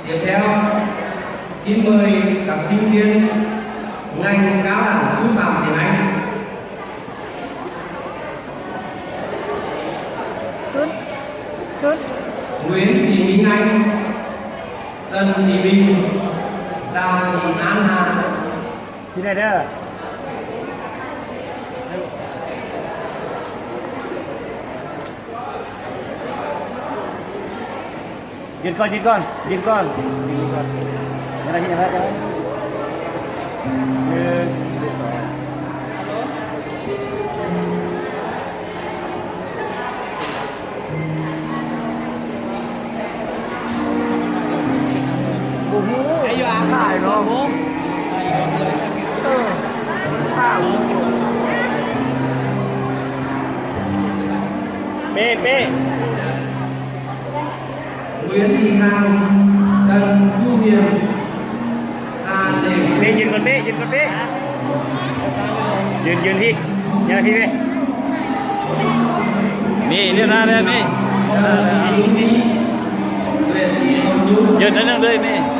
Tiếp theo, xin mời các sinh viên ngành cao đẳng sư phạm tiếng Anh. Nguyễn Thị Minh Anh, Trần Thị Bình, Đào Thị An Hà. ທີ່ໄດ້ເດີ ຢືນກ່ອນ ຢືນກ່ອນ ຢືນກ່ອນ ຢືນກ່ອນ ຍັງໄດ້ ຍັງໄດ້ ຍັງໄດ້ ໜຶ່ງ ສອງ ບໍ່ຮູ້ ໄອ້ຢູ່ອາ ຂາຍເນາະ ເອີ ເປ້ ເປ້ Nguyễn Thị Hằng, Trần Thu Hiền, Hà Lệ. ເປ້ ຢືນກ່ອນເປ້ ຢືນກ່ອນເປ້ ຢືນ ຢືນພີ້ ຍາພີ້ເປ້ ເມ ເລື່ອນໜ້າເດີເມ Trần Thị Dung Mỹ, Nguyễn Thị Hồng Nhung. ຢືນໜ້ອຍໜຶ່ງເດີເມ.